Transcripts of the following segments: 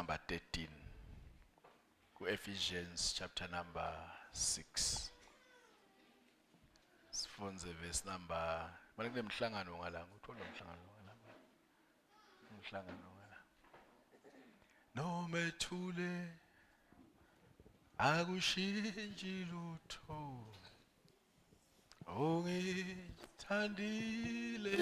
Number 13 ku-Ephesians chapter number 6 sifunze verse number manje kunemhlangano ngala nguthola umhlangano ngala umhlangano ngala noma ethule akushintshi lutho Ungithandile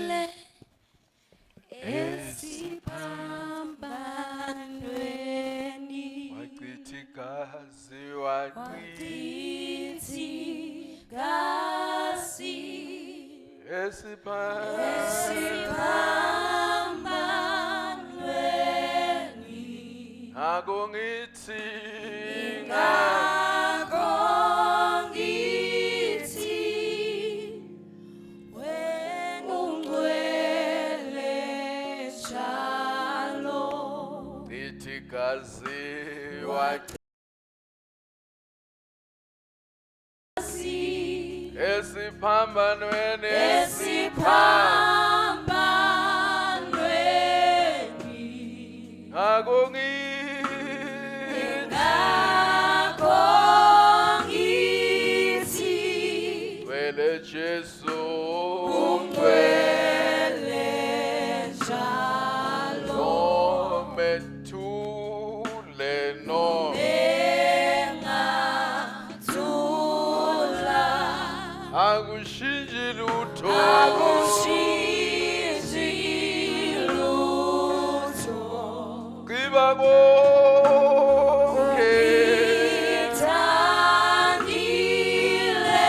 esiphambanweni wachitha igazi wachitha igazi esiphambanweni esiphambanweni akungithi ngakho ngithi wena ungcwele njalo Lithi gazi wathi esiphambanweni esiphambanweni akungithi ngakho ngithi Ngcwele Jesu ungcwele njalo Nomethule no engathula akushintshi lutho akushintshi lutho Gqiba konke ngithandile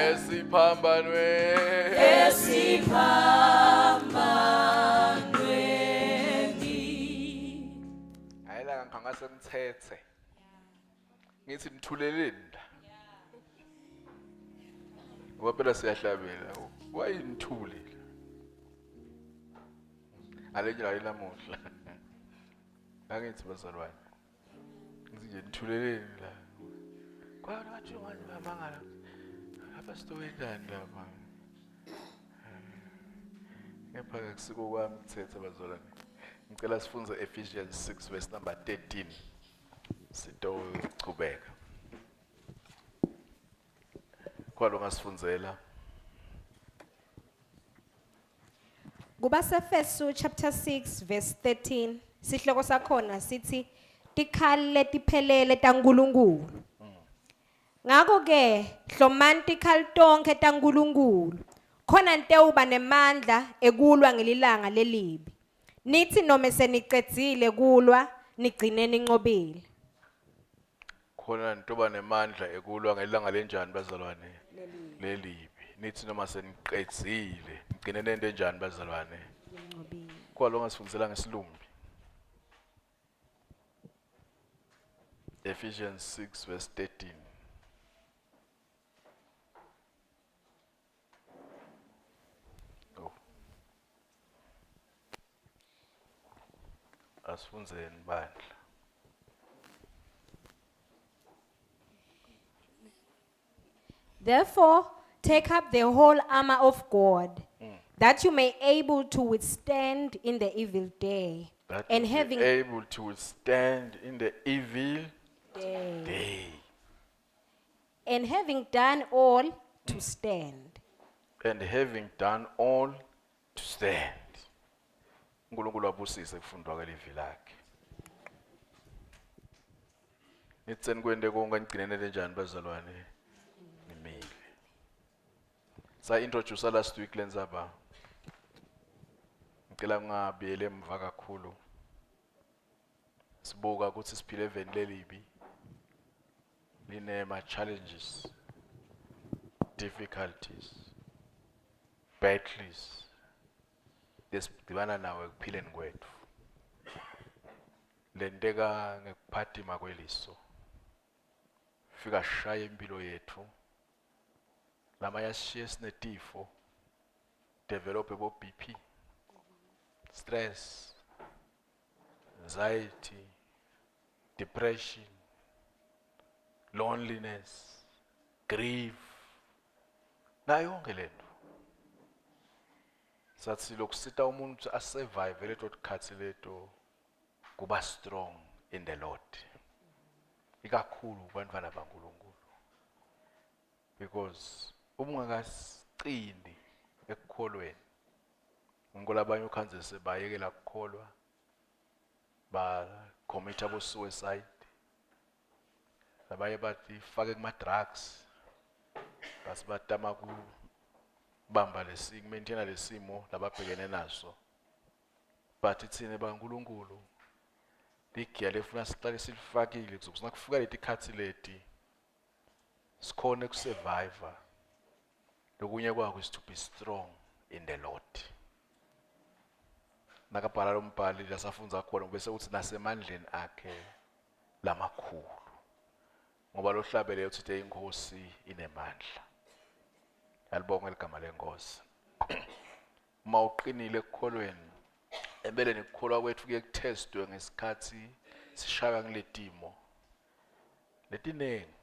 esiphambanweni esiphambanweni hayi la ngangase ngithethe ngithi nithuleleni la ngoba phela siyahlabela wayinithule la alenye la lamuhla angithi bazalwane ngithi nje nithuleleni la kwana bathi manje bamangala lapha sitowendani lapha kepha ke kusiko kwami kuthetha bazalwane ngicela sifunze Ephesians 6 verse number 13 sitochubeka kwalo ngasifundzela KubaseFesu chapter 6 verse 13 sihloko sakhona sithi tikhali letiphelele taNkuluNkulu. Ngakho ke hlomani tikhali tonkhe taNkuluNkulu khona nitewuba nemandla ekulwa ngelilanga lelibi. Nithi nome senicedzile kulwa nigcine ninqobile. Khona nitoba nemandla ekulwa ngelanga lenjani bazalwane? Lelibi. Nithi noma seniqedzile nigcine nento enjani bazalwane? Ninqobile. Kwalo ngasifundisela ngesilumbi. Ephesians 6 verse 13. Oh. Asifundzeni bandla. Therefore, take up the whole armor of God, that you may able to withstand in the evil day. That and you be having able to withstand in the evil day, day. and having done all to stand. And having done all to stand. uNkulunkulu abusise kufundwa kwelivi lakhe. Nitseni kwente konke nigcinene njani bazalwane? Nimile. Sa introduce last week lenzaba. Ngicela ngingabuyele emva kakhulu. Sibuka ukuthi siphile eveni lelibi. Linema challenges, difficulties, battles lesidibana nawo ekuphileni kwethu. Lenteka ngekuphatima kweliso. Fika shaya impilo yethu. Lama yashiye sinetifo. Develop bo BP, stress, anxiety, depression, loneliness, grief. Nayo yonke lento. Sathi lokusita umuntu asurvive leto tikhatsi leto kuba strong in the Lord. Ikakhulu kubantwana baNkulunkulu. Because uma ungakasiqini ekukholweni, ngikho labanye ukhanze sebayekela kukholwa, ba commit abo suicide. Labanye bathi fake kuma drugs. Base batama kubamba lesimo, maintain lesimo lababhekene naso. But thina baNkulunkulu ligiya lefuna siqale silifakile kuze kufika leti khathi leti sikhone kusurvive. Lokunye kwako is to be strong in the Lord. Nakabhala lo mbhali lasafundza khona bese uthi nasemandleni akhe lamakhulu, ngoba lohlabele uthi inkosi inemandla. Yalibonga igama lenkosi. Uma uqinile ekukholweni, empeleni ukukholwa kwethu kuye kuthestwe ngesikhathi sishaywa ngiletimo letiningi.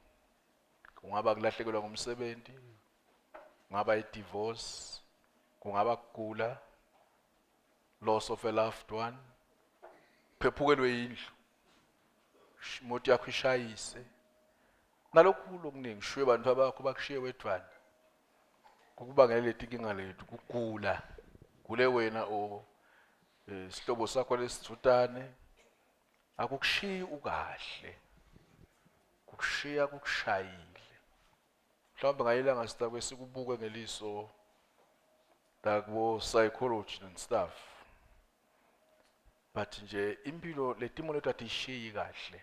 Kungaba kulahlekelwa ngumsebenzi, kungaba i-divorce, kungaba kugula, loss of a loved one, phephukelwe indlu, imoto yakho ishayise, nalokhu lokuningi, shwe abantu abakho bakushiye wedwana, kukubangela leti kinga lethu, kugula, gule wena o sihlobo sakho lesithutane, akukushiyi ukahle, kukushiya kukushayile. Mhlawumbe ngayilanga sitakwe sikubuke ngeliso lakubo psychology and stuff, but nje impilo letimo lethu atishiyi kahle.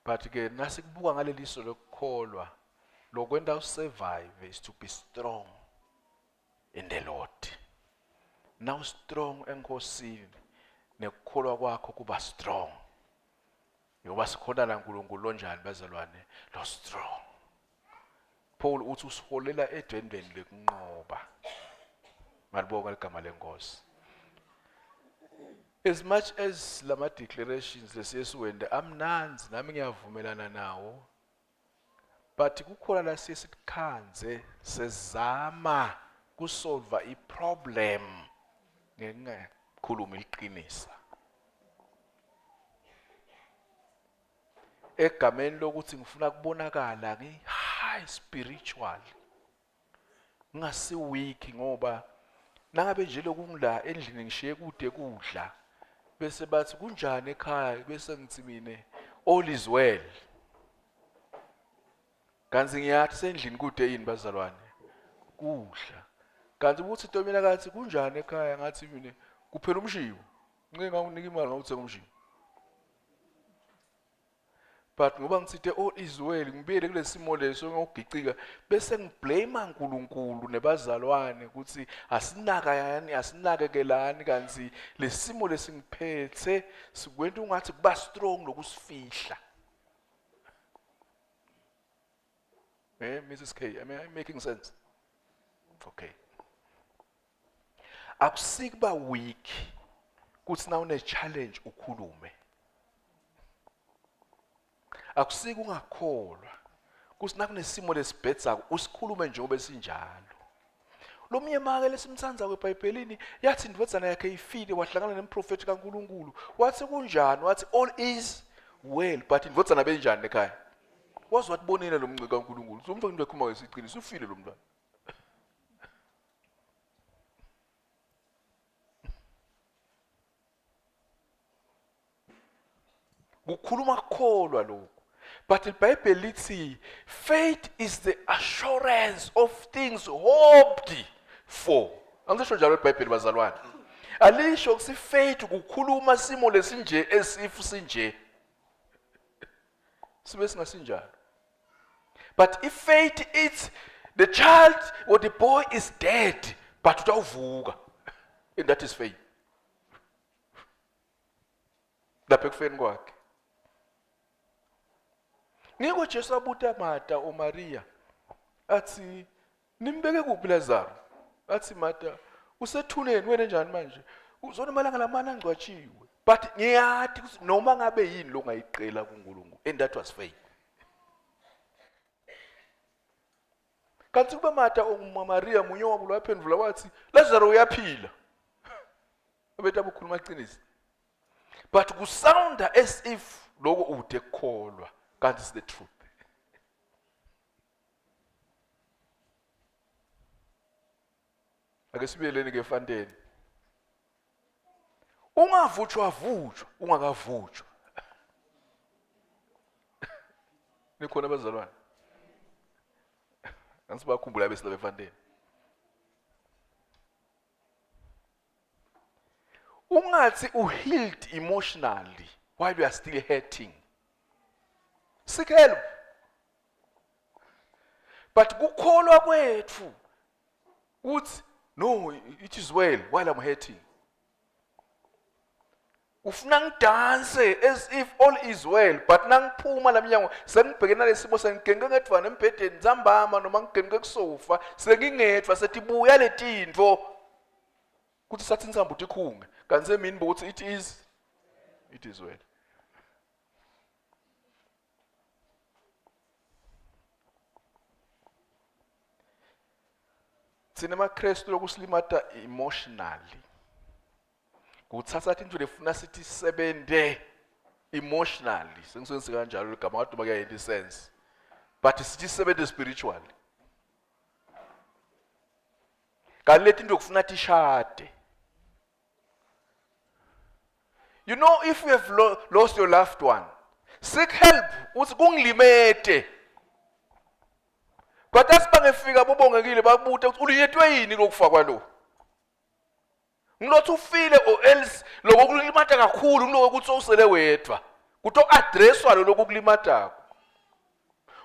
But ke nasikubuka ngaleliso lokukholwa, lokwenta usurvive is to be strong in the Lord. Now strong enkosini, nekukholwa kwakho kuba strong. Ngoba sikhona la uNkulunkulu lonjani bazalwane, lo strong. Paul uthi usiholela edwendweni lekunqoba. Malibonga igama lenkosi. As much as lama declarations lesiyesiwende amnanzi, nami ngiyavumelana nawo, but kukhona la siye sikhanze sezama kusolve iproblem ngengakhuluma iqinisa egameni lokuthi ngifuna kubonakala ngi high spiritual, ngingasi weak, ngoba nangabe nje lokungila endlini ngishiye kude kudla, bese bathi kunjani ekhaya, bese ngithi mina all is well, kanti ngiyathi sendlini kude yini bazalwane kudla. Kanti ukuthi into mina kathi kunjani ekhaya, ngathi mina kuphela umshiwo, ngeke ngakunika imali ngawuthenga umshiwo, but ngoba ngithite all is well, ngibuyele kulesimo leso ngokugicika, bese ngiblame uNkulunkulu nebazalwane ukuthi asinakayani, asinakekelani, kanti lesimo lesingiphethe sikwenta ungathi kuba strong lokusifihla. Mrs K, am I making sense? Okay. Akusikuba weak kuthi na une challenge ukhulume. Akusiki ungakholwa kuthi nakunesimo lesibhedzako usikhulume njengoba sinjalo. Lomnye make lesimthandza eBhayibhelini yathi indvodzana yakhe ifile, wahlangana nemprofeti kaNkuluNkulu, wathi kunjani, wathi all is well, but indvodzana benjani ekhaya? Waze watibonela lo mnciko kaNkuluNkulu, lo mntwana into ekhuluma ngesiqiniso, ufile lo mntwana. Kukhuluma kukholwa lokhu. But iBhayibheli lithi faith is the assurance of things hoped for. Angisho njalo iBhayibheli bazalwane. Alisho ukuthi faith kukhuluma simo lesinje esifu sinje. Sibe singasinjalo. But if faith it's the child or the boy is dead, but utawuvuka. And that is faith. Lapha ekufeni kwakhe. Ngiko Jesu abuta Martha oMaria athi nimbeke kuphi Lazaro? Athi Martha usethuneni, wena njani manje? Uzona amalanga lamane angcwatshiwe. But ngiyathi ukuthi noma ngabe yini longayiqela kuNkulunkulu, and that was faith. Kanti kube Martha onguMaria munye wabo lwaphendvula wathi Lazaro uyaphila. Abetha bukhuluma iqiniso. But kusounda as if lokho ude kukholwa kanti is the truth. Ake sibuyeleni ke efanteni. Ungavutshwa vutshwa ungakavutshwa. Nikhona bazalwane? Angisibakhumbula besilapha efanteni. Ungathi u healed emotionally while you are still hurting. Seek help. But kukholwa kwethu uthi no, it is well while I'm hurting. Ufuna ngidanse as if all is well, but nangiphuma la mnyango sengibhekene nalesimo, sengigenqe ngedvwana embhedeni ntsambama noma ngigenqe kusofa, sengingedvwa, setibuya letintfo kuthi sathi insambo tikhunge kanti semini bokuthi it is well. Thina emaKristu lokusilimata emotionally kuthatha into lefuna sithi sebende emotionally, sengisebenzise kanjalo ligama kodwa kuyayenza sense, but sithi sebende spiritually kanti leti into kufuna tishade. You know, if you have lost your loved one, seek help. Uthi kungilimete. But asibangefika bobongekile bakubuta ukuthi ulinyetwe yini lokufa kwalo. Ngilothi ufile or else lokho kulimata kakhulu kuloko ukuthi usele wedwa. Kuto addresswa lo lokhu kulimatako.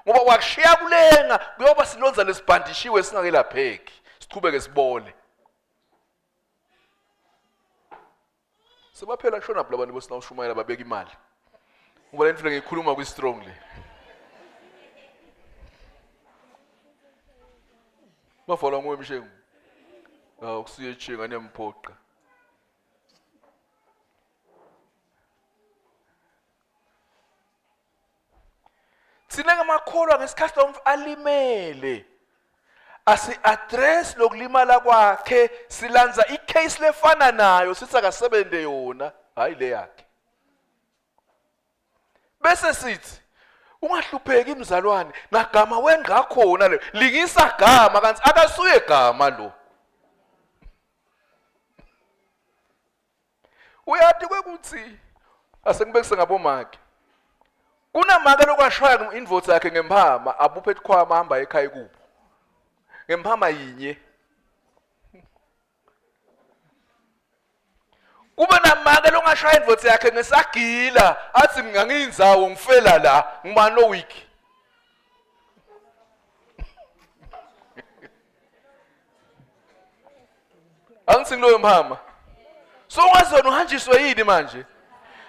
Ngoba wakushiya kulenga kuyoba silonza lesibhandishiwe singakelapheki. Sichubeke sibole. Sebaphela kushona phi labantu bosinawushumayela babeka imali. Ngoba le nto ngiyikhuluma kwi strongly. Bavalwa nguwe mshengu. Hawu kusiye chinga niyemphoqa. Thina ngamakholwa ngesikhathi lo alimele asi-address lokulimala kwakhe, silanza icase lefana nayo sithi akasebente yona, hayi le yakhe. Bese sithi ungahlupheki mzalwane, nagama wengakhona le lingisa gama, kanti akasuye gama lo. Uyati kwekuthi asengibekise ngabomake, kunamake lokwashaya indvodza yakhe ngemphama, abuphe tikhwama hamba ekhaya kubo ngemphama yinye. Kube namake longashaya indvodza yakhe ngesagila, athi ngingangiyindzawo ngifela la ngibani lo week. Angithi ngiloyo mphama so ungazona uhanjiswe yini manje,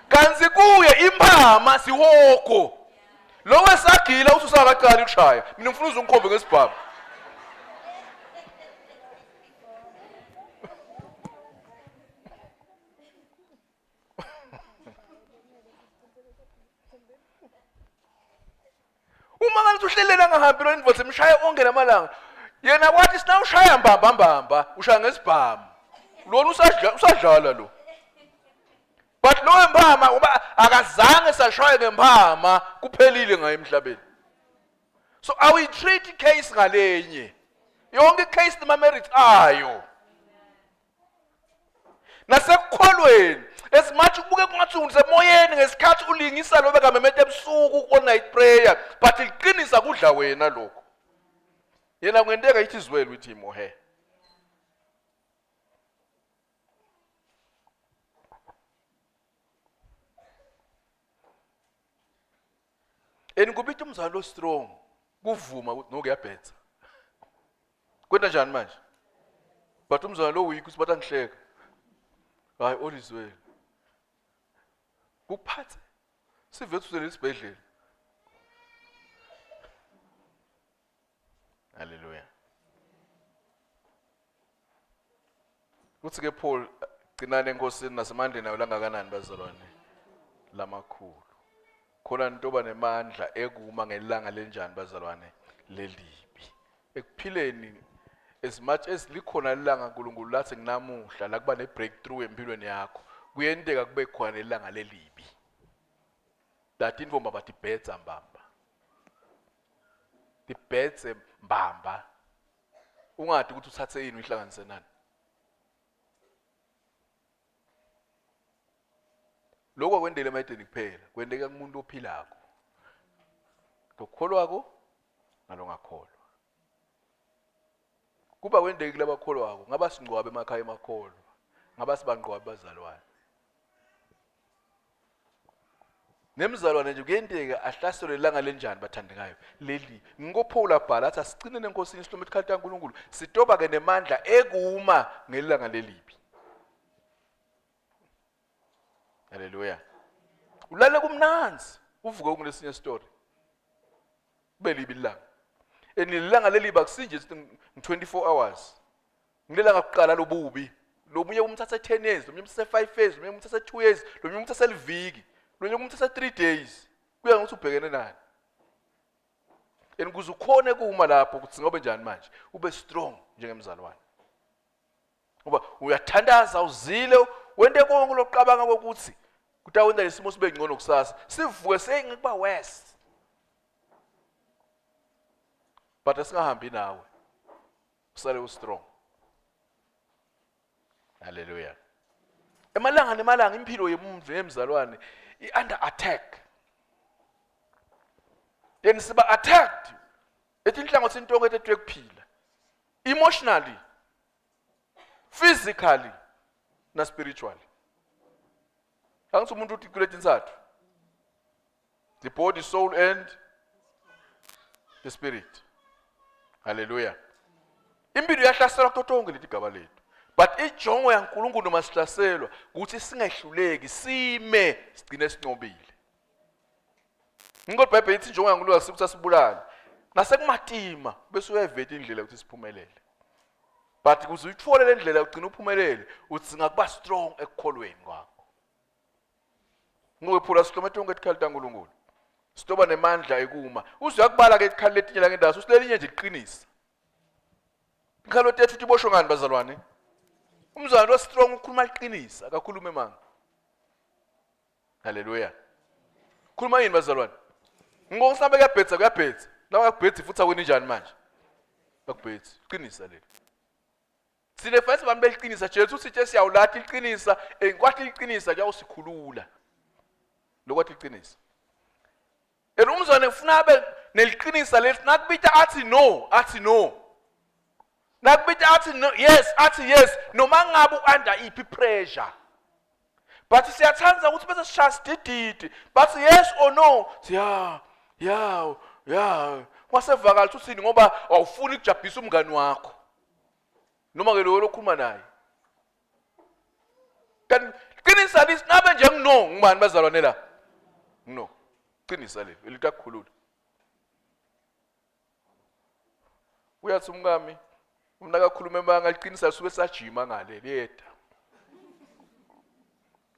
kanti kuye imphama sihogo lo wesagila uthi usakaqali ukushaya, mina ngifuna uze ungikhombe ngesibhamu. Uma ngathi uhlelela angahambi lo indvodza imshaye onke lamalanga, yena kwathi sinawushaya mbamba mbamba, ushaya ngesibhamu lona usadla usadlala lo, but lo wemphama ngoba akazange sashaye ngemphama, kuphelile ngaye emhlabeni. So awi treat case ngalenye, yonke case nama merits ayo. Nasekukholweni, as much kubuke kungathi usemoyeni ngesikhathi ulingisa lo bekamemeta ebusuku ku night prayer, but liqinisa kudla wena lokho, yena kungenteka ithi is well with him or her. And kubita umzali lo strong kuvuma ukuthi nokuyabhetha kwenta njani manje, but umzali lo weak usibatha ngihleka, hayi all is well, kuphathe sivethu lesibhedlela. Haleluya. Kuthi ke Paul, gcinani enkosini nasemandleni ayo langakanani bazalwane lamakhulu. Khona ntoba nemandla ekuma ngelanga lenjani bazalwane lelibi. Ekuphileni, as much as likhona ilanga uNkulunkulu lathi nginamuhla la kuba ne breakthrough empilweni yakho. Kuyenteka kube khona nelanga lelibi. That intfombi batibhedza mbamba. Tibhedze mbamba. Ungati ukuthi uthathe yini uyihlanganise nani. Lokho akwendele emayideni kuphela, kwendeka kumuntu ophilako. Lokukholwako nalongakholwa. Kuba kwendeki kulabakholwako, ngaba singcwabe emakhaya emakholwa, ngaba sibangcwabe bazalwane. Nemzalwane nje kuyenteka ahlaselwe ilanga lenjani bathandekayo leli ngikoPaul abhala athi asicinene enkosini sihlome isikhali kaNkulunkulu sitoba ke nemandla ekuma ngelanga lelibi. Haleluya. Ulale kumnanzi uvuke kulesinye story. Kube libi ilanga. And lelanga leliba kusinje 24 hours. Ngilelanga kuqala lobubi. Lomunye umthatha 10 years, lomunye umthatha 5 years, lomunye umthatha 2 years, lomunye umthatha liviki, lomunye umthatha 3 days. Kuya ngokuthi ubhekene nani. And kuze ukhone kuma lapho ukuthi ngobe njani manje, ube strong njengemzalwane. Ngoba uyathandaza uzile wente konke lokuqabanga kokuthi kutawenta lesimo sibe ngcono kusasa. Sivuke seyingikuba worse. But asingahambi nawe. Usale ustrong. Hallelujah. Emalanga nemalanga impilo yemuntu yemzalwane i-under attack. Then siba attacked etinhlangothini tonke tethu ekuphila. Emotionally, physically na spiritually. Angithi umuntu uthi kuletintsatfu. The body, soul and the spirit. Hallelujah. Impilo iyahlaselwa kuto tonke letigaba lethu. But ijongo yaNkulunkulu noma sihlaselwa ukuthi singehluleki sime sigcine sinqobile. Ngikho iBhayibheli ithi injongo yaNkulunkulu asikuthi asibulale. Nasekumatima bese uyayiveta indlela ukuthi siphumelele. But ukuze uyithole le ndlela ugcine uphumelele udzinga kuba strong ekukholweni kwakho. Ngokwephula sihlome tonke tikhali taNkulunkulu. Sitoba nemandla ekuma. Uze uyakubala ke ikhali letinye la ngendawo usilelinye nje liqinisa. Inkhalo tethu tiboshwe ngani bazalwane? Umzalwane lo strong ukhuluma liqinisa akakhuluma emanga. Haleluya. Khuluma yini bazalwane? Ngokusabe kuyabhetsa kuyabhetsa. Lawa akubhetsi futhi awini njani manje? Akubhetsi. Qinisa leli. Sine fanele abantu beliqinisa Jesu uthi siyawulahla iqinisa, engikwathi iqinisa kuyawusikhulula. Lokwathi iqinisa. And umzwane ufuna abe neliqinisa leli nakubita athi no, athi no. Nakubita athi no, yes, athi yes, noma ngabe u-under iphi pressure. But siyathanda ukuthi bese sishaya sidididi. Bathi yes or no. Siya ya ya kwasevakala ukuthi uthini ngoba awufuni ukujabhisa umngani wakho. Noma ke loyo lokhuluma naye. Kanti qinisa lisi nabe nje ngino ngibani bazalwane la? No. Qinisa leli elitakukhulula. Uyathi umkami umna kakhuluma emanga liqinisa lisuke sajima ngale liyeda.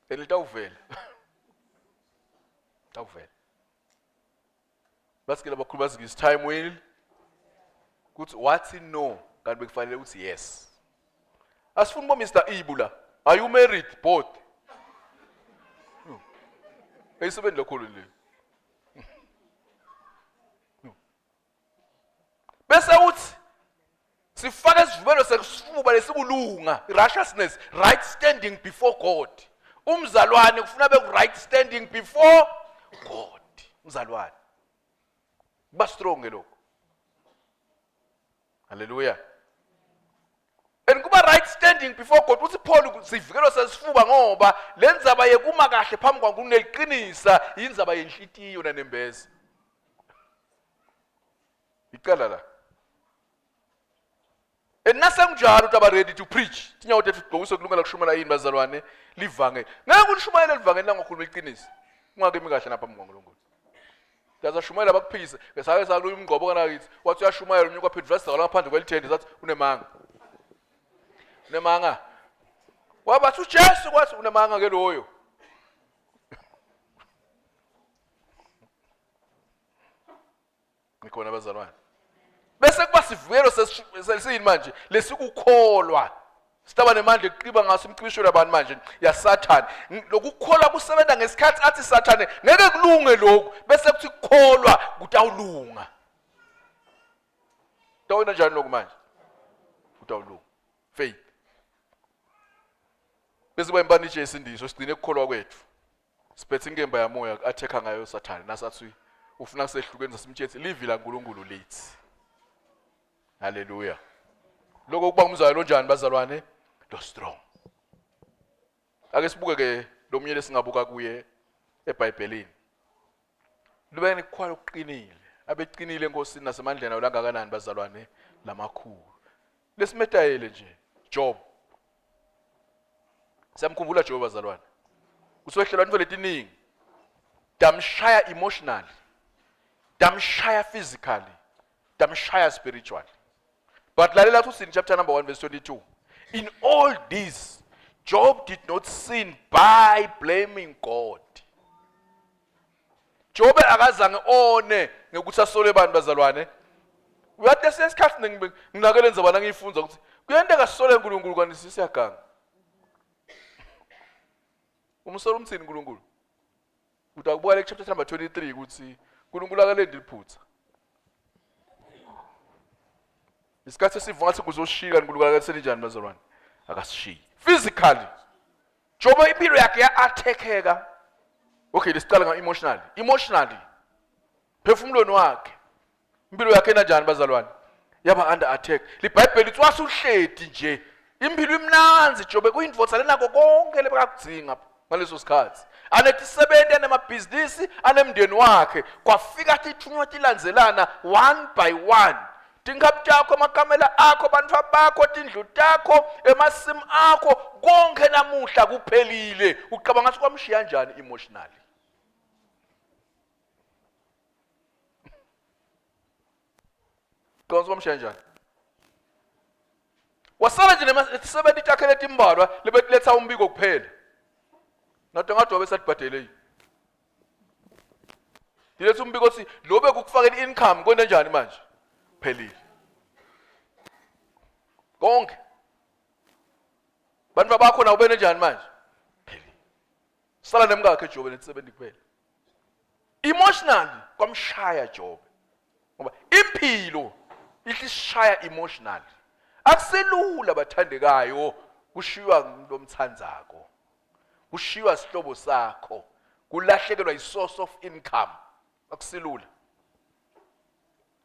Elitawuvela. Tawuvela. Basikela abakhulu bathi it's time will kuthi wathi no kanti bekufanele ukuthi yes. Asifuni bo Mr Ibu la. Are you married both? No. Ayisebenzi kakhulu le. Bese uthi sifake isivumelo sekusifuba lesikulunga righteousness right standing before God. Umzalwane kufuna be right standing before God. Umzalwane. Kuba strong ke lokho. Hallelujah. And kuba right standing before God uthi Paul sivikelo sesifuba ngoba lenzaba yekuma kahle phambi kwaNkulunkulu neliqinisa indzaba yenhlitiyo nanembeza. Icala la. And nasenginjalo ukuthi aba ready to preach. Tinyawo tethu sigqokise kulungela kushumayela yini bazalwane livangeli. Ngeke ulishumayele livangeli langokhuluma iqiniso. Ungakemi kahle napha phambi kwaNkulunkulu. Ngiyazashumayela bakuphikise. Sake saluya umngqobo kanakithi. Wathi uyashumayela umnye kwaphendula sizakala ngaphandle kwelithende sathi unemanga. Unemanga. Wabathi uJesu kwathi unemanga ke loyo. Ngikhona bazalwane. Bese kuba sivikelo sesiyini manje lesikukholwa. Sitaba nemandla ekuqiba ngaso imicibisholo yabantu manje yaSathane. Lokukholwa kusebenza ngesikhathi athi Sathane ngeke kulunge lokhu bese kuthi kukholwa kutawulunga. Kutawena njani lokhu manje? Kutawulunga. Faith. Bese kuba imbanitshe yesindiso sigcine ukukholwa kwethu. Siphethe inkemba yamoya athekha ngayo Sathane nasathi ufuna sehlukenisa simtshethe livi laNkulunkulu lithi. Haleluya. Lokho kuba umzalwane onjani bazalwane? Lo strong. Ake sibuke ke lo munye lesingabuka kuye eBhayibhelini. Lube nekukhwala okuqinile. Abeqinile enkosini nasemandleni ayo langakanani bazalwane lamakhulu. Lesimetayele nje Job. Siyamkhumbula Job bazalwane. Usehlelwa into letiningi. Damshaya emotionally. Damshaya physically. Tamshaya spiritually. But lalela futhi in chapter number 1 verse 22. In all this, Job did not sin by blaming God. Jobe akazange one ngekuthi asole abantu bazalwane. Uyathi lesinye isikhathi nginakele ndzaba nangiyifunza ukuthi kuyenteka sisole uNkulunkulu kanti sisiyaganga. Umsolo umthini uNkulunkulu? Utakubuka le chapter number 23 ukuthi uNkulunkulu akalendi liphutha. Isikhathi esivuka ngathi kuzoshika uNkulunkulu akaselinjani bazalwane? Akasishiyi. Physically Jobe impilo yakhe ya-attackeka. Okay, lesiqala nga emotionally. Emotionally. Phefumulweni wakhe. Impilo yakhe enanjani bazalwane? Yaba under attack. LiBhayibheli lithi wasuhledi nje. Impilo imnanzi Jobe kuyindvodza lenako konke lebekakudzinga ngaleso sikhathi. Anetisebenzi anemabhizinisi anemndeni wakhe. Kwafika tithunywa tilandzelana one by one. Tinkhabi takho, amakamela akho, bantfwa bakho, tindlu takho, emasimu akho, konke namuhla kuphelile. Ucabanga ngathi kwamshiya njani emotionally? Consa kwamshiya njani? Wasala nje nesisebenzi takhe letimbalwa lebetiletha umbiko kuphela. Nato ngathi wabe satibhadele yini? Ngiletha umbiko othi lo bekukufakela i-income kwente njani manje? Phelile. Konke. Bantu bakho nawo bene njani manje? Phelile. Sala nemkakhe Jobe nesisebenzi kuphela. Emotionally kwamshaya Jobe. Ngoba impilo ihlisishaya emotionally. Akuselula bathandekayo kushiywa ngumuntu omthandzako. Kushiywa sihlobo sakho. Kulahlekelwa i-source of income. Akusilula.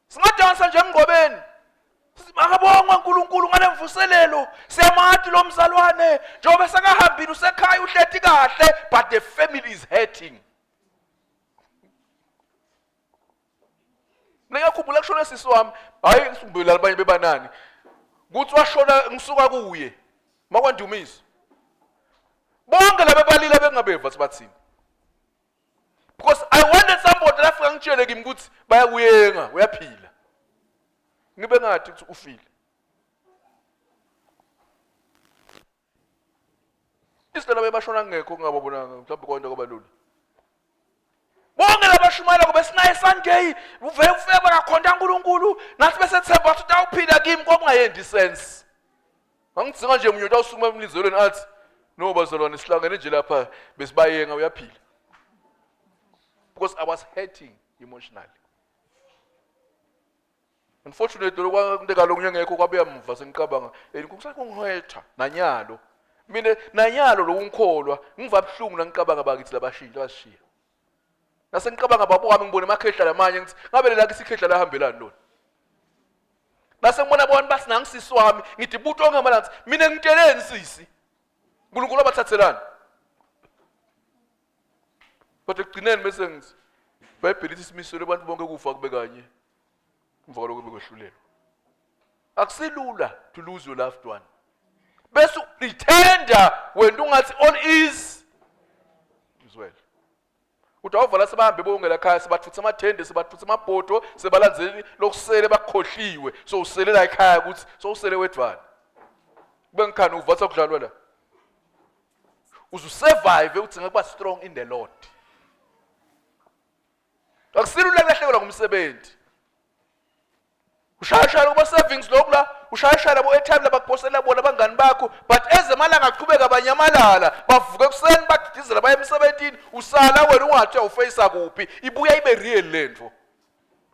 Singadansa nje emngcwabeni. Makabongwe uNkulunkulu ngalemvuselelo. Siyamati lo mzalwane njengoba sekahambile usekhaya uhleti kahle but the family is hurting. Ngiyakhumbula kushona sisi wami, hayi ngisumbula abanye bebanani. Kuthi washona ngisuka kuye. Makwandumiso. Bonke laba balila bengabeva sibathini. Because I wanted somebody lafika ngitshele kimi ukuthi bayakuyenga uyaphila. Ngibe ngathi ukuthi ufile. Isidala bebashona ngekho kungababonanga mhlawumbe konke kwabalula. Bonke labashumayela kube sinaye Sunday uve ufike bakakhonta uNkulunkulu nathi bese themba ukuthi utawuphila kimi kwakungayendi sense. Ngangidzinga nje munye utawusukuma emlizelweni athi no bazalwane sihlangene nje lapha besibayenga uyaphila. Because I was hurting emotionally. Unfortunately lokwanteka lokunye ngekho kwabuya muva sengicabanga and kusakungihetha nanyalo. Mina nanyalo lokungikholwa ngiva buhlungu nangicabanga bakithi labashintsha bashiya. Nasengicabanga baba wami ngibona emakhehla lamanye ngithi ngabe lelakhe isikhehla lahambelani lona. Nase ngibona abantu bathi nangisisi wami ngithi buto ongamalanga mina ngitsheleni sisi. uNkulunkulu abathathelani. Kodwa ekugcineni bese ngithi iBhayibheli lithi simiselwe abantu bonke kufa kube kanye. Emva kwalokho bekwehlulelwa. Akusilula to lose your loved one. Bese pretenda wena ungathi all is is well. Uthi awuvala sebahambe bonke la khaya sebathutha amathende sebathutha amabhodo sebalandzeli lokusele bakukhohliwe so usele la ekhaya ukuthi so usele wedvana. Kube ngikhani uvatha kudlalwa la. Uzusurvive udzinga kuba strong in the Lord. Akusilula kulahlekelwa ngumsebenzi. Ushayashaya kubo savings lokhu la, ushayashaya labo airtime labakuphosela bona abangani bakho, but ezemalanga aqhubeka banyamalala, bavuka ekuseni badidizela baye emsebenzini, usala wena ungathi awufeyisa kuphi, ibuya ibe real lento.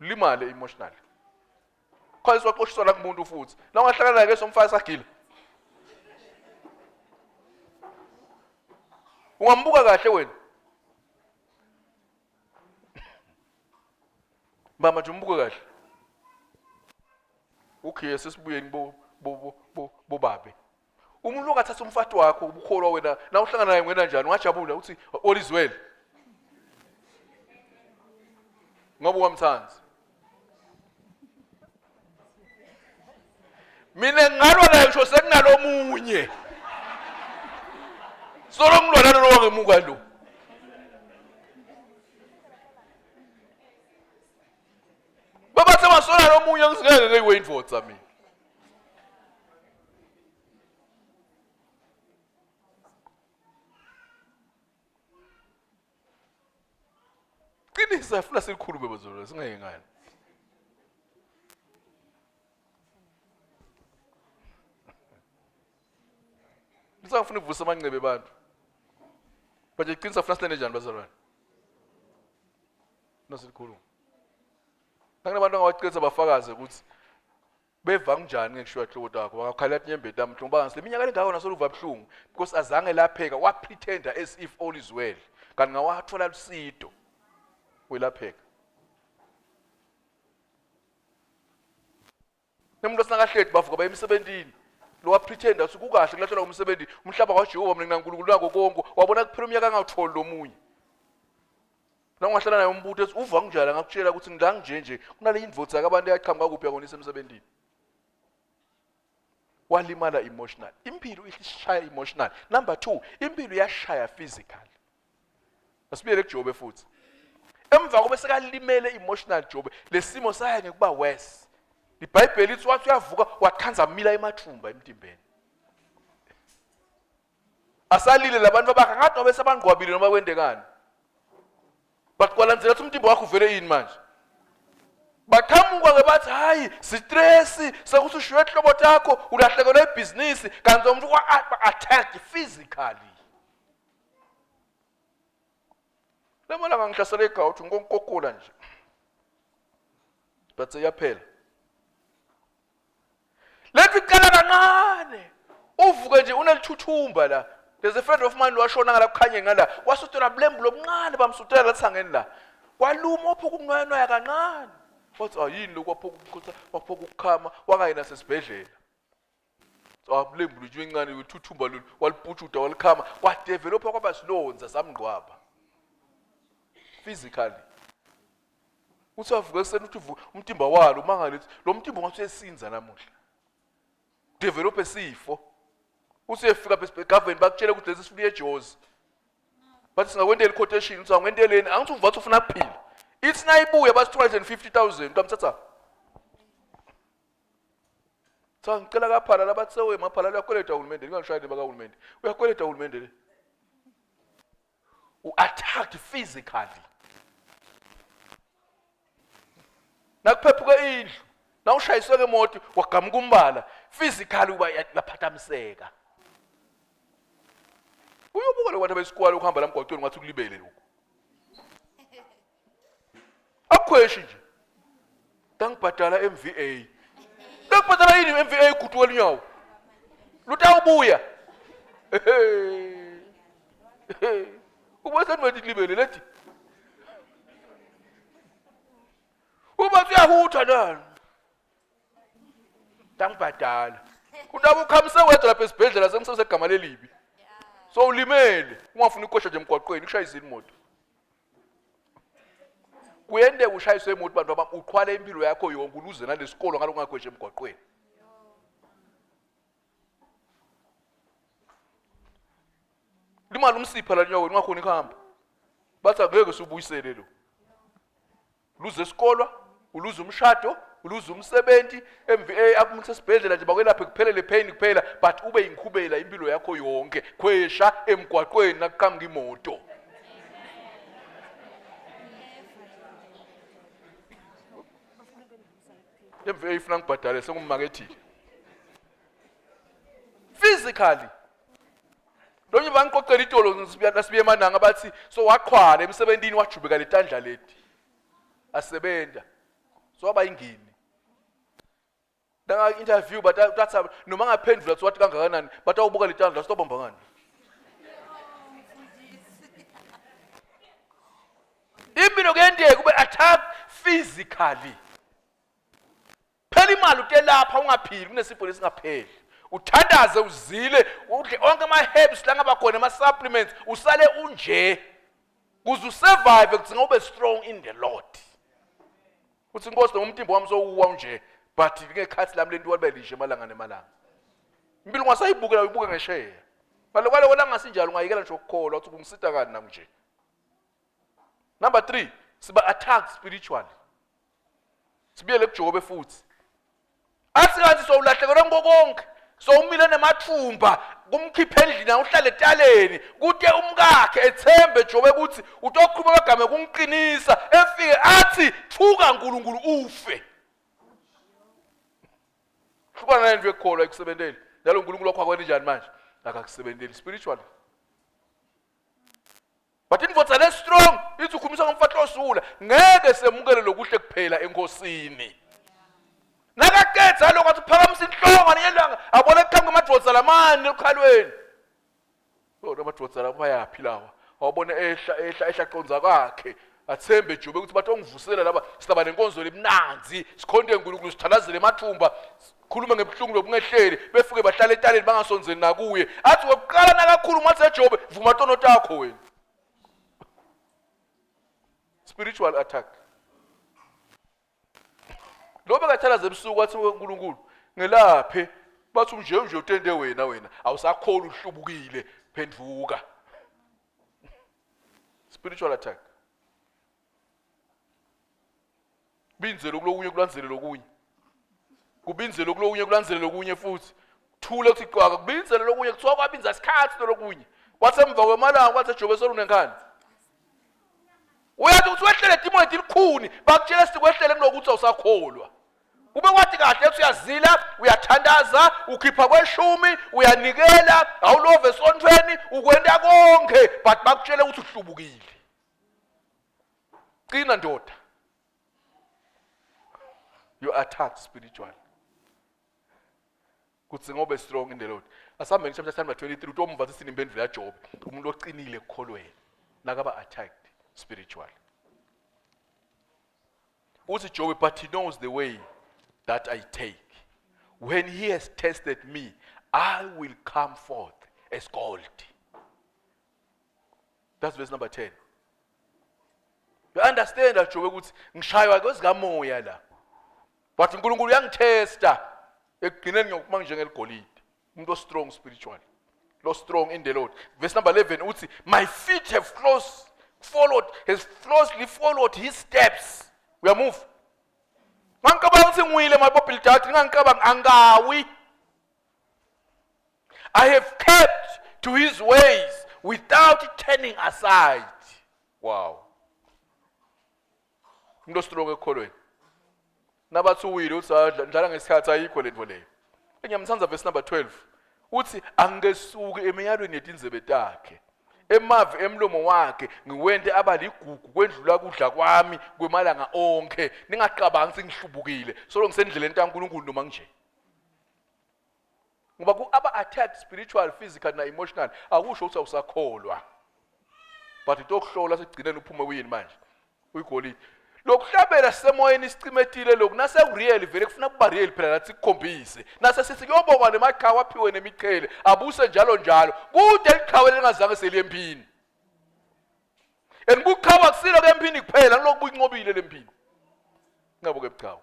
Limale emotionally. Khona siwaxoshiswa la kumuntu futhi. La ungahlangana naye ke somfana sagila. Ungambuka kahle wena. Mama nje umbuke kahle. Okay, sesibuyeni bo bo bo bobabe. Umuntu ongathatha umfati wakho ubukholwa wena na uhlangana naye ngena njani ungajabula uthi all is well. Ngoba wamthanda. Mina ngalwa naye ngisho sekunalomunye. Solo ngilwa nalo wangemuka lo. Babathe masola lomunye ngisingeke ngiyiwe indvodza mina. Qinisa funa silikhulume bazalwane singeke ngani. Ngisafuna ukuvusa amancebe abantu. Manje qinisa funa silende njani bazalwane? Nasilikhuluma. Nakunabantu angawaqinisa bafakaze ukuthi beva kunjani ngekushiwa hloko takho bakakhalela tinyembeti tami buhlungu bangathi leminyaka lengako nasoluva buhlungu because azange lapheka wapretenda as if all is well kanti ngawathola lusido welapheka Nemuntu osinakahledi bavuka baye emsebenzini. Lo wapretenda ukuthi kukahle kulahlelwa umsebenzi umhlaba kwaJehova mina nginaNkulunkulu nako konke wabona kuphela umnyaka angawutholi lomunye. La ungahlala naye umbuto ethi uva kunjani angakutshela ukuthi ngila nje nje kunale indvodza yakabantu eyaqhamuka kuphi yakonisa emsebenzini. Walimala emotional. Impilo ishaya emotional. Number 2, impilo iyashaya physical. Asibuyele kuJobe futhi. Emva kobe sekalimele emotional Jobe, lesimo saya ngekuba worse. IBhayibheli lithi wathi uyavuka wakhanza mila emathumba emtimbeni. Asalile labantu abakhe ngathi nobe sebangqwabile noma kwendekani. But kwalandzela ukuthi umtimba wakho uvele yini manje? Baqhamuka ke bathi hayi stress sekuthi ushiwe hlobo takho ulahlekelwe ibhizinisi kanti umuntu wa-attacked physically. Lamalanga ngihlasela igawuthi ngikonkokula nje. But seyaphela. Lethi iqala kancane. Uvuke nje unelithuthumba la. There's a friend of mine washona ngala kukhanye ngala. Wasutela bulembu lomncane bamsutela la thangeni la. Kwaluma ophuka ukunwaya kancane. Wathi ayini lokhu waphuka ukukhotha waphuka ukukhama wangayi nasesibhedlela. Abulembu lutho encane uthuthumba lolu waliputshuda walikhama kwadevelopha kwaba silonza samngqwaba physically uthi avuka ekuseni uthi uvuka umtimba walo umangale uthi lo mtimba ungathi uyesinza namuhla develop esifo uthi uyefika government bakutshele ukuthi lesi sifuna ejozi bathi singakwentela i-quotation uthi awungwenteleni angithi uvathi ufuna kuphila ithi nayibuya bathi 250 000 utamthatha Cha ngicela kaphala labathi sewe maphala uyakweleta uhulumende ningangishayeli bakahulumende uyakweleta uhulumende le u-attacked physically nakuphephuka indlu nawushayiswe ngemoto wagamuka umbala physically uba uyaphathamiseka uyobuka lokho abantu besikwala ukuhamba la mgwaqweni ngathi kulibele lokhu akukhweshi nje ngangibhadala MVA ngangibhadala yini MVA igudu welunyawo lutawubuya ubona sengithi libele lethi uba uyahutha nani ngangibhadala unabo ukhamise wedwa lapha esibhedlela sengisesegama lelibi so ulimele ungafuni ukukosha nje emgwaqweni kushayisa imoto kuyendeka ushayiswe imoto bantu bami uqhwale impilo yakho yonke uluze nalesikolo ngalokhu ungagweje emgwaqweni limali umsipha la nyaweni ungakhoni kuhamba bathi angeke siwubuyisele lo luze esikolwa uluze umshado uluze umsebenzi MVA akumuse esibhedlela nje bakwelaphe kuphele le pain kuphela but ube inkhubela impilo yakho yonke khwesha emgwaqweni nakuqhamuka imoto MVA ifuna ngibhadale sengummakethile. Physically. Lonye bangiqoqela itolo nasibuya emananga bathi so waqhwala emsebentini wajubeka letandla leti. Asebenta. So waba ingini. Nanga interview batatha noma ngaphendula wathi kangakanani batawubuka letandla sitobamba ngani. Impilo kuyenteka ube attack physically. Phela imali utelapha ungaphili kunesifo lesingapheli. Uthandaze uzile udle onke ama herbs la ngaba khona ama supplements usale unje. Kuze usurvive kudzinga ube strong in the Lord. Uthi inkosi noma umtimba wami sowuwa unje but ngekhathi lami lento libe lishe emalanga nemalanga. Impilo ungasayibukela uyibuke ngesheya. Balokwa la ngasinjalo ungayekela nje ukukholwa uthi kungisita kani nami nje. Number 3 siba attacked spiritually. Sibuyele kuJobe futhi. Athi kanti sowulahlekelwe ngiko konke. Sowumile nemathumba kumkhipha endlini awuhlale etaleni kute umkakhe ethembe Jobe ukuthi utokhuluma amagama kungiqinisa efike athi thuka uNkulunkulu ufe. Hlukana nento ekukholwa ekusebenteni. Njalo uNkulunkulu wakho akwenza njani manje? Akakusebenteli spiritually. But indvodza le strong ithi ukhulumisa ngomfati osula ngeke semukele lokuhle kuphela enkosini. Nakaqedza lokho athi phakamisa inhloko ngelanga abone kuqhamuka amadvodza lamane ekhalweni. Oh amadvodza lapha bayaphi lawa? Awabone ehla ehla ehla qonza kwakhe. Athembe Jobe ukuthi batongivusela laba sihlaba nenkonzo lemnanzi sikhonte uNkulunkulu sithandazele emathumba khuluma ngebuhlungu lobungehleli befike bahlale etaleni bangasondzeli nakuye athi wokuqala nakakhuluma athi eJobe vuma tono takho wena spiritual attack lo bekathalaza ebusuku athi uNkulunkulu ngelaphe bathi unje nje utende wena wena awusakholi uhlubukile phenduka spiritual attack Kubinzele kulokunye kulandzele lokunye. Kubinzele kulokunye kulandzele lokunye futhi. Thule kuthi cwaka kubinzele lokunye kuthiwa kwabinza isikhathi lokunye. Kwathi emva kwemalanga kwathi ejobe solunenkani. Uyathi ukuthi wehlele dimoni lelikhuni bakutshela sithi kwehlele kulokuthi awusakholwa. Ube wathi kahle uthi uyazila, uyathandaza, ukhipha kweshumi, uyanikela, awulove esontweni, ukwenta konke but bakutshele ukuthi uhlubukile. Qina ndoda. You attacked spiritually. Kuthi ngobe strong in the Lord. Asihambeni chapter number 23 utomva sisini impendulo yaJobe. Umuntu oqinile ekukholweni nakaba attacked spiritually. Uthi Jobe but he knows the way that I take. When he has tested me, I will come forth as gold. That's verse number 10. You understand Jobe ukuthi ngishaywa kwezikamoya la. But uNkulunkulu uyangithesta ekugcineni ngiyokuma njengeligolide. Umuntu o strong spiritually. Lo strong in the Lord. Verse number 11 uthi my feet have close followed has closely followed his steps. Uyamove. Ngangicabanga ukuthi ngiwile mabobhilidadi ngangicabanga angawi. I have kept to his ways without turning aside. Wow. Umuntu ostrong ekukholweni. Nabathi uwile uthi dlala ngesikhathi ayikho lento leyo. Ngiyamthanda verse number 12. Uthi angikesuki emiyalweni yetindzebe takhe. Emavi emlomo wakhe ngiwente aba ligugu kwendlula kudla kwami kwemalanga onke. Ningacabangi ukuthi ngihlubukile. Solo ngisendleleni kaNkulunkulu noma nje. Ngoba ku aba attacked spiritual, physical na emotional akusho ukuthi awusakholwa. But itokuhlola sekugcineni uphume kuyini manje? Uyigolide. Lokuhlabela sisemoyeni sicimetile lokhu nase real vele kufuna kuba real phela nathi sikukhombise. Nase sithi kuyobongwa nemaqhawe aphiwe nemiqhele abuse njalo njalo. Kude liqhawe lingazange seliye empini. And buqhawe akusilo ke empini kuphela ngiloku buyinqobile lempini. Ngabo ke buqhawe.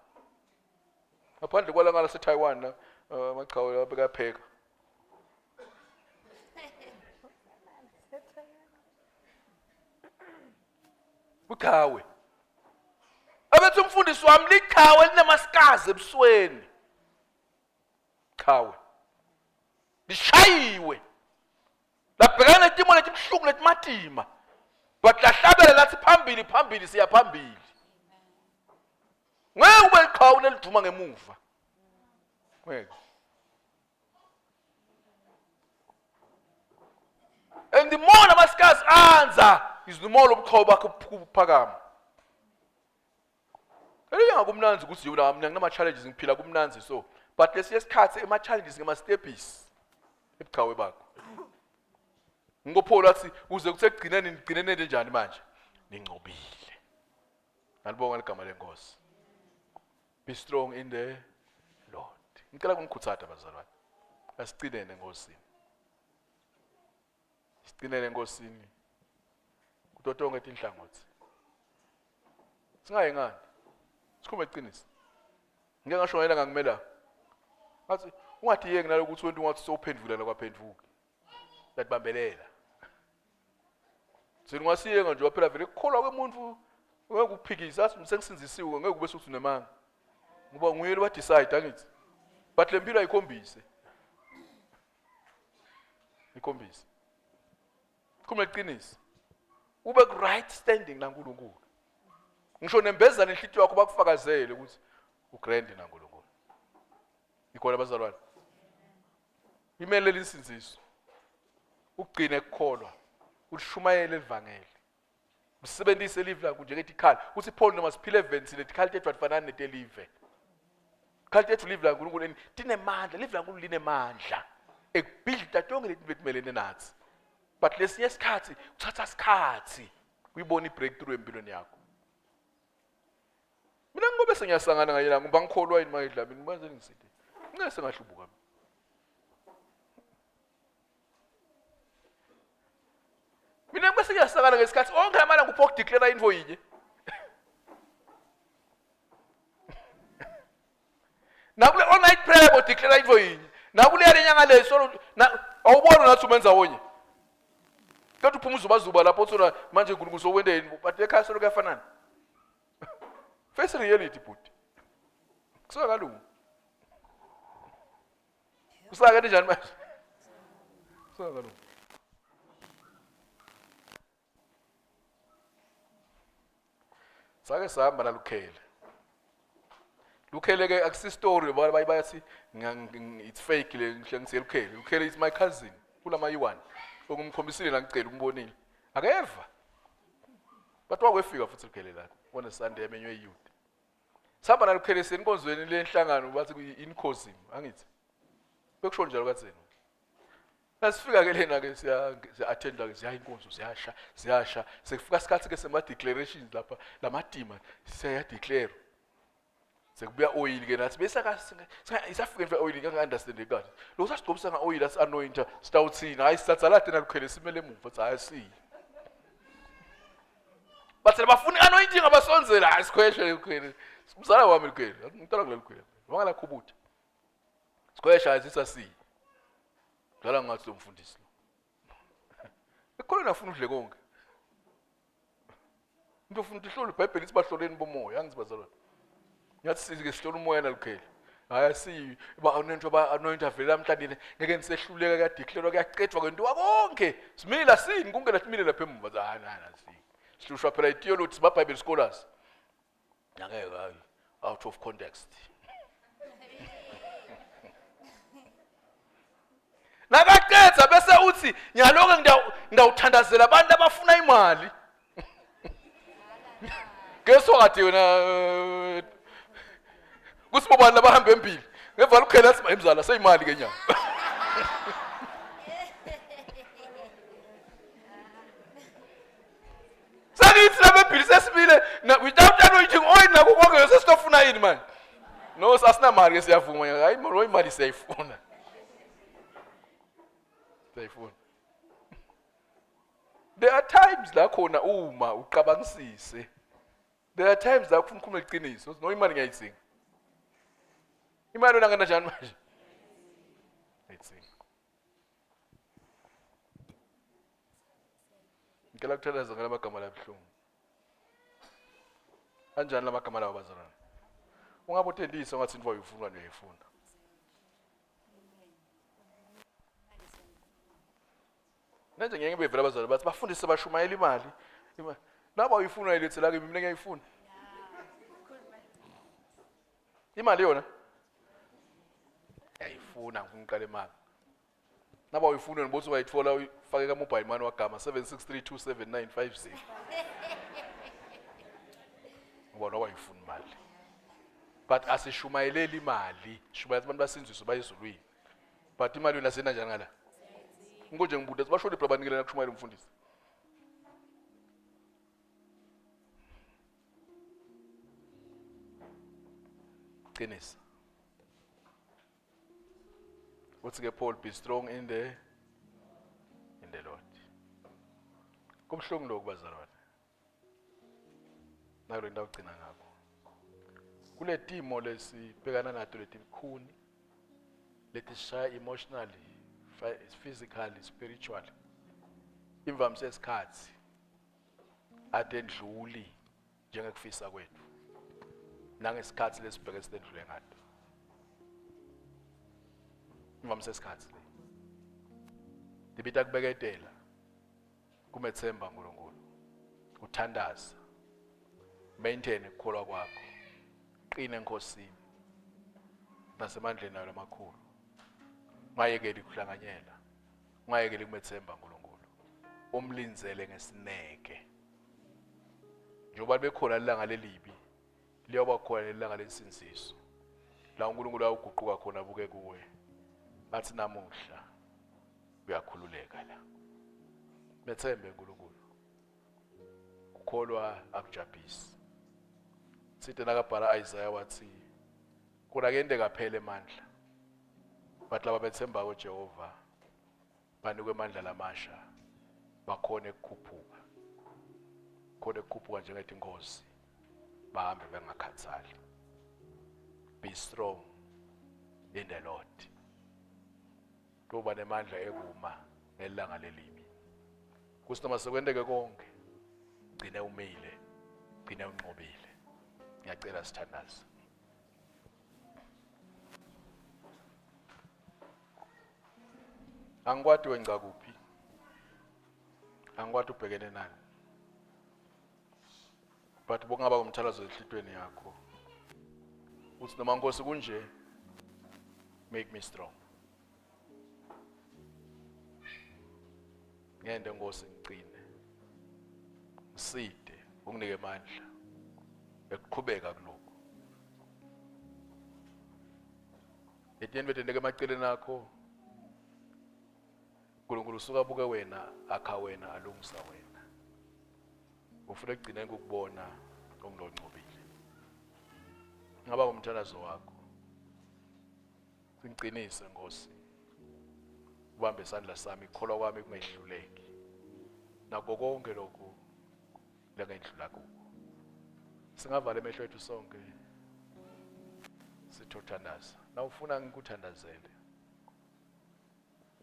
Ngaphandle kwalanga lase-Taiwan la eh, amaqhawe abekapheka. Buqhawe. Abethi umfundisi wami liqhawe linemasikazi ebusweni. Qhawe. Lishayiwe. Labhekana netimo letibuhlungu letimatima. But lahlabela lathi phambili phambili siya phambili. Ngeke ube liqhawe leliduma ngemuva. Ngeke. And the more lamasikazi anza is the more lobuqhawe bakhe buphakama. Elinye ngakumnanzi ukuthi yona mina nginama challenges ngiphila kumnanzi so but lesiye isikhathi ema challenges ngema steps ebuqhawe bakho. NgoPaul athi kuze kuthe ekugcineni nigcine nende njani manje? Ningcobile. Nalibonga ligama lenkosi. Be strong in the Lord. Ngicela kunikhuthaza bazalwane. Asicinene enkosini. Sicinene enkosini. Kuto tonke tinhlangothi. Singayi ngani? Sikhulume iqiniso. Ngike ngasho ngayela ngangimela. Ngathi ungathi yeke nalokuthi wena ungathi sowuphendvula la kwaphendvuki. Uyatibambelela. Sini ungasiyenga nje waphela vele kukholwa kwemuntu ngeke ukuphikisa athi sengisinzisiwe ngeke ube suthi unemanga. Ngoba nguye lo decide angithi. But le mpilo ayikhombise. Ikhombise. Khuluma iqiniso. Ube ku right standing naNkulunkulu. Ngisho nembezana inhlitiyo yakho bakufakazele ukuthi ugrand naNkulunkulu. Ikhona bazalwane. Imelele insindiso. Ugcine kukholwa. Ulishumayele livangeli. Usebenzise live lakho njengetikhali. Uthi Paul noma siphile events letikhali tethu atifanani netelive. Khali tethu live laNkulunkulu and tinemandla, live laNkulunkulu linemandla. Ekubhidlita tonke leti betimelene nathi. But lesinye isikhathi kuthatha isikhathi uyibona i-breakthrough empilweni yakho. Mina ngobe sengiyasangana ngaye la ngoba ngikholwa yini manje Dlamini manje ngiside. Ngeke sengahlubuka mina. Mina bese ngiyasakala ngesikhathi onke amalanga upho ukudeclare info yinye. Nakule all night prayer bo declare info yinye. Nakule yalenyanga le solo awubona nathi umenza wonye. Kodwa uphuma uzubazuba lapho uthona manje uNkulunkulu sowente yini but ekhaya solo kuyafanana. Face reality bhuti. Kusuka kalungu. Kusaka kanjani manje? Kusuka kalungu. Sake sahamba nalukhele. Lukhele ke akusi story ngoba baye bayathi it's fake le ngihle ngithi Lukhele. Lukhele is my cousin kulama yiwani. Ongumkhombisile la ngicela umbonile. Akeva. But wakwefika futhi Lukhele la. Wona Sunday emenywe youth. Sihamba nalukhele senkonzweni lenhlangano bathi kuyi-incosim angithi. Bekusho njalo katheni. Nasifika ke lena ke siya attenda ke siya inkonzo siyasha siyasha sekufika isikhathi ke sema declarations lapha lamatima siya declare sekubuya oil ke nathi bese isafika nje oil ngeke understand kahle lo sasigcobisa nga oil as anointer sitawuthina hayi sithatha la thina lukhele simele emuva hayi siyi bathi bafuna anointing abasonzela hayi sikhweshe lukhele mzala wami lukhele ngicela kuleli lukhele wangalakhubutha sikhwesha hayi sisasiyi Dlala ngathi lo mfundisi lo. Ekholweni afuna udle konke. Into ufuna ukuthi ihlole iBhayibheli lithi bahloleni bomoya, angithi bazalwane. Ngathi sithi ke sihlola umoya nalukhele. Hayi asiyi ba anoint ba anoint avela namhlanje ngeke nisehluleka kuyadeclare kuyacethwa kwentiwa konke. Simile asini kungena simile lapha emuva hayi hayi asiyi. Sihlushwa phela itheology siba Bible scholars. Ngeke hayi out of context. Nakaqedza bese uthi nyaloke ngidawuthandazela abantu abafuna imali. Keso kade wena eh, kusibobani labahamba embili. Ngevala ukhela athi emzala seyimali ke nyanga. Sengithi laba ebhili sesimile without anointing oil nakho konke sesitofuna yini manje? No asinamali ke siyavuma hayi lo imali siyayifuna. Siyayifuna. There are times la khona uma ucabangisise. There are times la ufuna ukukhuluma iqiniso, no imali ngiyayidzinga. Imali wena ngena njani manje? Ngiyayidzinga. Ngicela kuthandaza ngalamagama labuhlungu. Kanjani lamagama lawo bazalwane? Ungabe utendisa ungathi into uyifuna uyayifuna. Manje ngeke ngibevela abazalwane bathi bafundise bashumayela imali. Laba uyifuna ilethela kimi mina ngiyayifuna. Imali yona yayifuna ngifuna uqala imali. Naba uyifuna nibothi wayithola uyifake ka mobile money wagama 76327950. Ngoba noba uyifuna imali. But asishumayeleli imali, shumayela abantu basinziswe bayezulwini. But imali yona sena njani ngala? Nkonje ngibuda sibashone phela banikela kushumayela umfundisi. Qinisa. Uthi ke Paul be strong in the in the Lord. Kubuhlungu lokhu bazalwane. Nayo le ndawo gcina ngakho. Kule timo lesibhekana nato letikhuni letishaya emotionally, physically, spiritually. Imvamisa yesikhathi atendluli njengekufisa kwethu nangesikhathi lesibheke sidlule ngato imvamisa yesikhathi le tibita kubeketela kumethemba uNkulunkulu uthandaza maintain ukukholwa kwakho qina enkosini nasemandleni ayo lamakhulu ungayekeli ukuhlanganyela ungayekeli kumethemba uNkulunkulu umlindzele ngesineke njengoba bekhona ilanga lelibi liyoba khona nelanga lensindiso la uNkulunkulu awuguquka khona buke kuwe athi namuhla uyakhululeka la methembe uNkulunkulu kukholwa akujabhisi sithe nakabhala Isaiah wathi kona kende kaphele emandla but laba bethemba uJehova banikwe amandla lamasha bakhone ukukhuphuka khona ukukhuphuka njengetinkosi bahambe bengakhathali be strong in the Lord kuba nemandla ekuma ngelanga lelibi kuthi noma sekwenteke konke gcine umile gcine unqobile ngiyacela sithandaze Angikwati wengca kuphi. Angikwati ubhekene nani. But bokungaba umthalazo enhlitweni yakho. Uthi noma Nkosi kunje make me strong. Ngende Nkosi ngicine. Ngiside unginike amandla ekuqhubeka kulokhu. Etiyeni betendeke emaceleni akho uNkulunkulu usuka abuke wena akha wena alungisa wena ufuna ekugcineni ukubona ongilonqobile ngaba umthandazo wakho singiqinise Nkosi ubambe isandla sami ikholwa kwami kungehluleki nako konke lokhu lengedlula kuko singavala emehlo ethu sonke sithothandaza na ufuna ngikuthandazele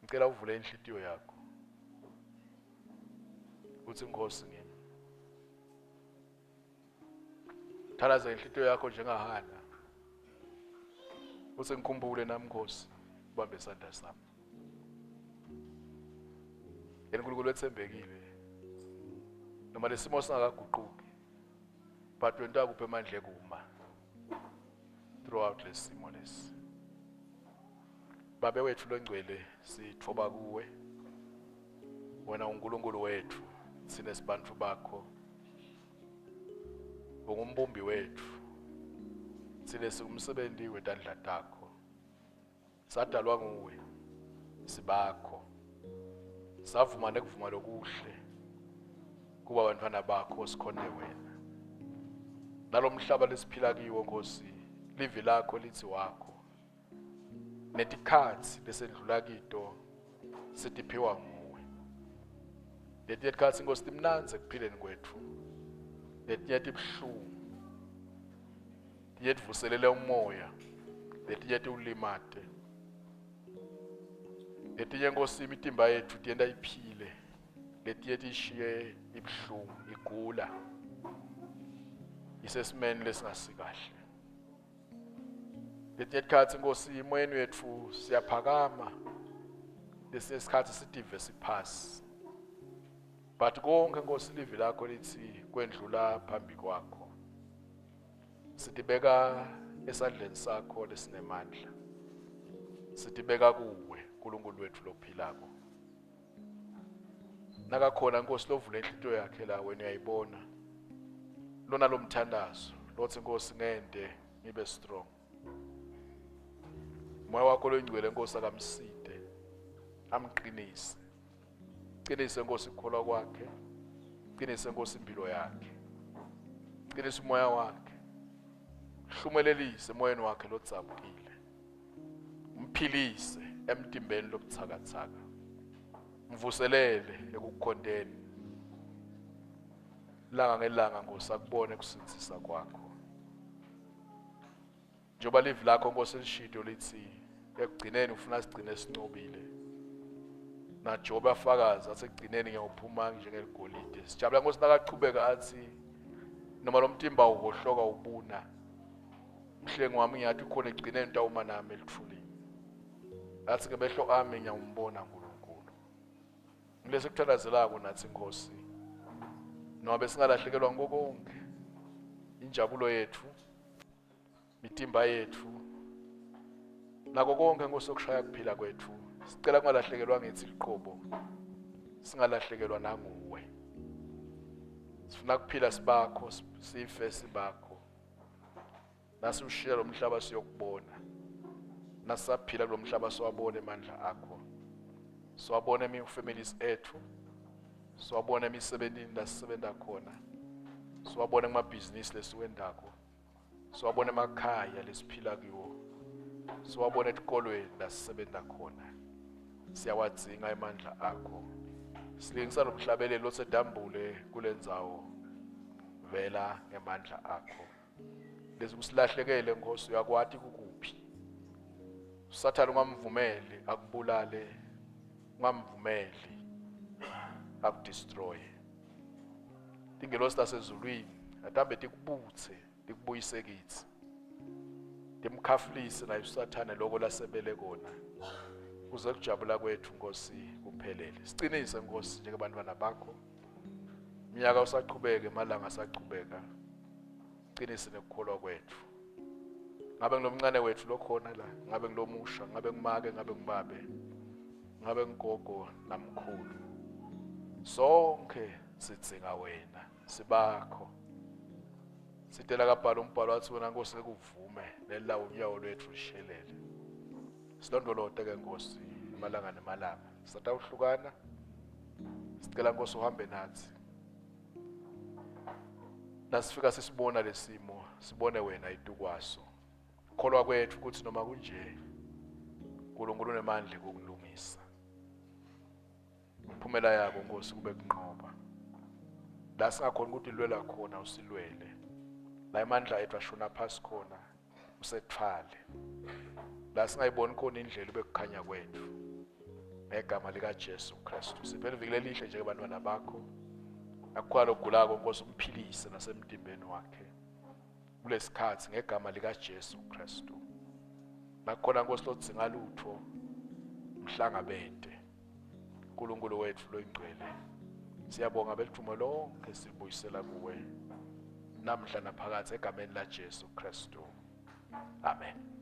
ngicela uvule inhlitiyo yakho uthi inkosi ngimi thalaza inhlitiyo yakho njengahana uthi ngikhumbule nami nkosi ubambe isandla sami yena uNkulunkulu wethembekile noma lesimo singakaguquki but wena akuphe amandla ekuma throughout lesimo lesi babe wethu longcwele sithoba kuwe wena uNkulunkulu wethu sine sibantu bakho ungumbumbi wethu sine sikumsebenzi wetandla takho Sadalwa nguwe sibakho savuma nekuvuma lokuhle kuba abantwana bakho sikhonde wena nalomhlaba lesiphila kiwo Nkosi livi lakho lithi wakho netikhatsi lesendlula kito sitiphiwa nguwe letinye tikhatsi Nkosi timnandzi ekuphileni kwetfu letinye tibuhlungu letinye tivuselele umoya letinye tiwulimate letinye nkosi imitimba yethu tiyenta iphile letinye tiyishiye ibuhlungu igula isesimeni lesingasikahle letinye tikhatsi nkosi emoyeni wetfu siyaphakama lesinye sikhatsi sitive siphasi but konke nkosi livi lakho lithi kwendlula phambi kwakho sitibeka Esandleni sakho lesinemandla. Sitibeka kuwe, uNkulunkulu wethu lophilako. Nakakhona Nkosi lovula inhlitiyo yakhe la wena uyayibona. Lona lomthandazo lothi Nkosi ngente ngibe strong. Moya wakho loyingcwele Nkosi akamside amqinise. Qinise Nkosi ukukholwa kwakhe. Qinise Nkosi impilo yakhe. Qinise umoya wakhe. Hlumelelise emoyeni wakhe lodzabukile. Mphilise emtimbeni lobutsakatsaka. Mvuselele ekukhonteni. Langa ngelanga Nkosi akubone kusindzisa kwakho. Njengoba livi lakho Nkosi lishito lithi ekugcineni ufuna sigcine sinqobile. NaJobe afakaza athi ekugcineni ngiyawuphuma njengeligolide. Sijabula Nkosi nakachubeka athi noma lo mtimba uhohloka ubuna. Mhlengi wami ngiyathi ukhona ekugcineni utawuma nami elithulini. Athi ngemehlo ami ngiyawumbona uNkulunkulu. Ngilese kuthandazelako nathi Nkosi. Noma besingalahlekelwa ngiko konke. Injabulo yethu mitimba yethu nako konke Nkosi okushaya kuphila kwethu sicela kungalahlekelwa ngithi liqobo singalahlekelwa nanguwe sifuna kuphila sibakho sife sibakho nasiwushiya lo mhlaba siyokubona nasaphila kulo mhlaba siwabone amandla akho siwabone emi-families ethu siwabone emisebentini lasisebenza khona siwabone kumabhizinisi lesiwendako siwabona emakhaya lesiphila kiwo siwabona etikolweni la sisebenza khona siyawadzinga emandla akho silingisa lo mhlabeleli osedambule kule ndzawo vela ngemandla akho lezi kusilahlekele nkosi uyakwati kukuphi usathane ungamvumeli akubulale ungamvumeli akudestroye Tingelosi tasezulwini atambe tikubutse tikubuyise kitsi. Timkhafulise naye uSathane lokho lasebele kona. Kuze kujabula kwethu Nkosi kuphelele. Siqinise Nkosi njengebantwana bakho. Iminyaka usaqhubeka emalanga asaqhubeka. Qinise nekukholwa kwethu. Ngabe ngilomncane wethu lokhona la, ngabe ngilomusha, ngabe ngimake, ngabe ngibabe. Ngabe ngigogo namkhulu. Sonke sidzinga wena, sibakho. Sitela kabhala umbhalo wathi wena Nkosi ngekuvume nelawo unyawo lwethu lishelele. Silondolote ke Nkosi emalanga nemalanga. Satawuhlukana. Sicela Nkosi uhambe nathi. Nasifika sisibona lesimo, sibone wena itukwaso. Kholwa kwethu ukuthi noma kunje uNkulunkulu unemandla kokulungisa. Imphumela yako Nkosi kube kunqoba. La singakhona ukuthi lwela khona usilwele. La emandla ethu ashona phasi khona usethwale. La singayiboni khona indlela ube kukhanya kwethu. Ngegama lika Jesu Kristu. Siphe liviki lelihle nje kubantwana bakho. Akukhona ogulako Nkosi umphilise nasemtimbeni wakhe. Kulesikhathi ngegama lika Jesu Kristu. Nakhona Nkosi lodzinga lutho mhlangabete. uNkulunkulu wethu loyingcwele. Siyabonga belithumo lonke silibuyisela kuwe namhla naphakathi egameni la Jesu Kristu. Amen.